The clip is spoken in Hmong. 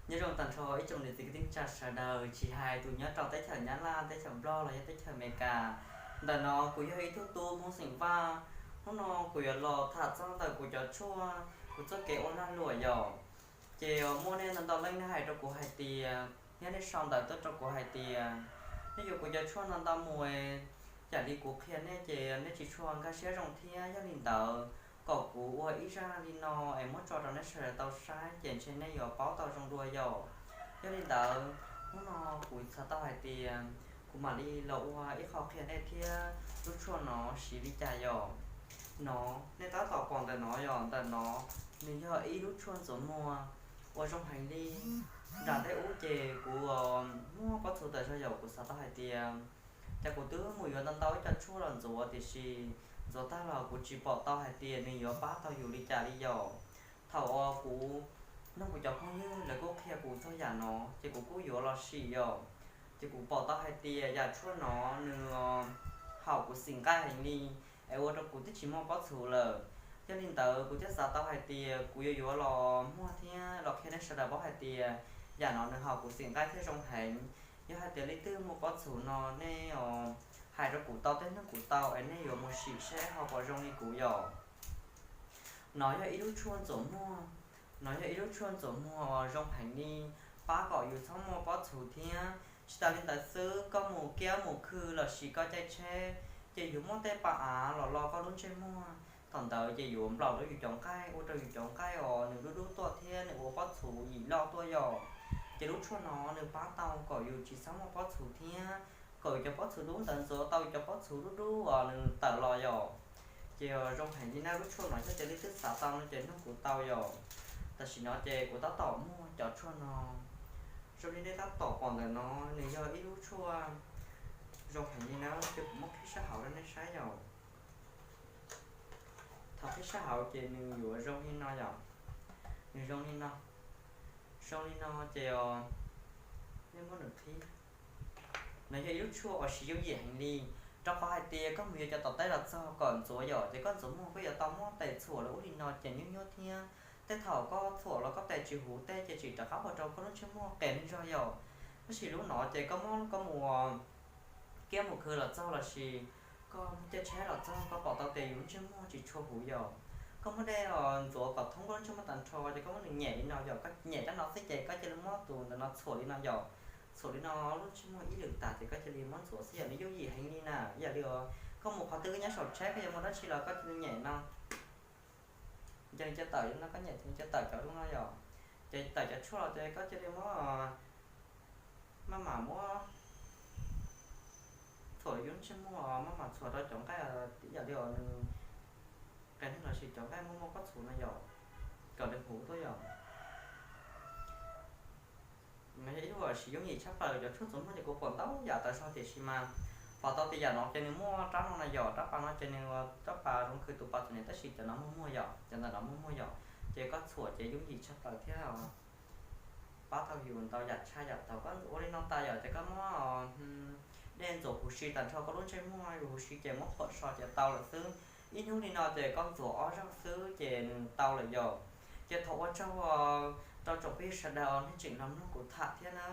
Nyob zoo tag nrho ib tsoom niam txiv kwv tij neej tsa sawv daws, tsis hais tus nyob rau teb chaws Nyab Laj, teb chaws Nplog los yog teb chaws Amelikas. Ntawm no kuv yog ib tug tub Hmoob xeem Vaj. Hnub no kuv yuav los tham txog ntawm kuv cov tshuaj, kuv txoj kev ua lag luam yom. Ces muaj nej ntau ntau leej nej hais rau kuv hais tias, thiab nej sau ntawv tuaj rau kuv hais tias, nej yuav kuv cov tshuaj ntau ntau mus, yam li kuv qhia nej ces nej tsis tshua nkag siab zoo thiab. Yog li ntawd, kom kuv ua ib zaj li no es muab tso rau nej sawv daws tau saib ces ntshe nej yuav paub tau zoo dua yom. Yog li ntawd, hnub no kuv xav tau hais tias kuv mam li los ua ib qho qhia nej thiab lub tshuaj no siv li cas yom. No, nej tab tom pom ntawm no yom, ntawm no nws yog ib lub tshuaj ntxuav muag uas zoo heev li. Nram ntej ub ces kuv muaj pob txhuv tawm zog yom, kuv xav tau hais tias cas kuv twb mus yuav ntau ntau ib co tshuaj los ntxuav, tiam sis ntxuav tag los kuv tsis pom tau hais tias nws yuav pab tau yus li cas li yom. Thaum uas kuv nug kuv cov phooj ywg, lawv kuj qhia kuv txog yam no ces kuv kuj yuav los sim yom. Ces kuv pom tau hais tias yam tshuaj no nws haum kuv xim nqaij heev li, es ua rau kuv twb tsis muaj pob txhuv lawm. Yog li ntawd kuv thiaj xav tau hais tias kuv yuav yuav los muag thiab los qhia nej sawv daws paub hais tias yam no nws haum kuv xim nqaij thiab zoo heev. Yog hais tias leej twg muaj pob txhuv no nej hais rau kuv tau tej neeg kuv tau es nej yuav mus sim seb ho puas zoo li kuv yom. No yog ib lub tshuaj ntxuav muag, no yog ib lub tshuaj ntxuav muag uas zoo heev li, pab kom yus txhob muaj pob txhuv thiab. Tsis tas li ntawd xwb, koj mus kiab mus khw lossis koj caij tsheb, ces yuav muaj tej pa av los lo koj lub ntsej muag, thaum ntawd ces yuav nplaum rau yus cov nqaij, ua rau yus cov nqaij os nws dub dub tuaj thiab nws ua pob txhuv yim loj tuaj yom. Ces lub tshuaj no nws pab tau kom yus tsis txhob muaj pob txhuv thiab, kom yus cov pob txhuv dub ntawd ntxuav tau yus cov pob txhuv dub dub uas nws tawm los yom. Ces zoo heev li na, lub tshuaj no yog tias leej twg xav tau no ces nug kuv tau yom. Tam sim no ces kuv tab tom muag cov tshuaj no. Zoo li nej tab tom pom ntawm no, nws yog ib lub tshuaj zoo heev li na, ces kuv muab qhib sab hauv rau nej saib yom. Thaum qhib sab hauv ces nws yuav zoo li no yom. Nws zoo li no, zoo li no ces nej muab nws qhib. No yog ib lub tshuaj uas siv yooj yim heev li, rau qhov hais tias koj mus yuav cov tom teb los txog kom ntxuav yom, ces koj ntxuav muag koj yuav tau muab tes txhuam los ua li no ces nyuaj nyuaj thiab. Tej thaum koj txhuam los koj tes tsis huv tej ces tsis rov qab ua rau koj lub ntsej muag qes neeg zog yom. Tab sis lub no ces koj muab koj mus kiab mus khw los txog lossis koj mus caij tsheb los txog koj pom tau tias yus lub ntsej muag tsis tshua huv yom. Koj muab dej ntxuav kom thoob koj lub ntsej muag tag nrho ces koj muab nws nyem li no yom, koj nyem rab no xwb ces koj cia li muab tus ntawm no txhuam li no yom. Txhuam li no lub ntsej muag ib lwm tas ces koj cia li muab ntxuav xwb yom, nws yooj yim heev li na. Ib yam li koj mus qhov twg nyob saum tsheb koj yuav muaj dab tsi los koj cia li nyem no, ces nws cia tawm li no, koj nyem ces nws cia tawm cov lub no yom. Ces tawm cov tshuaj los ces koj cia li muab, maj mam muab txhuam yus lub ntsej muag, maj mam txhuam rau cov nqaij ib yam li os nws qes neeg lossis cov nqaij muaj muaj pob txhuv no yom, kom nws huv tuaj yom. Mas yog ib lub siv yooj yim tshaj plaws, cov tshuaj ntxuav muag ces kuv pom ntau yam tawm zog tiam sis mas pom tau tias yam no ces nws muaj rab no na yom, rab pas no ces nws rab pas zoo khw tus pas txom nyem tab sis cov no muaj muag yom, cov ntawm no muaj muag yom, ces koj txhuam ces yooj yim tshaj plaws thiab pab tau yus ntau yam tshaj yam. Thaum koj ua li no tas yom ces koj muab dej ntxuav huv si tag nrho koj lub ntsej muag, yus huv si ces muab khuam so ces tau lawm xwb. Ib hnub li no ces koj ntxuav ob zaug xwb ces nws tau lawm yom. Ces thov ua tsaug rau tsoom phooj ywg sawv daws nej tseem los mloog kuv tham thiab na.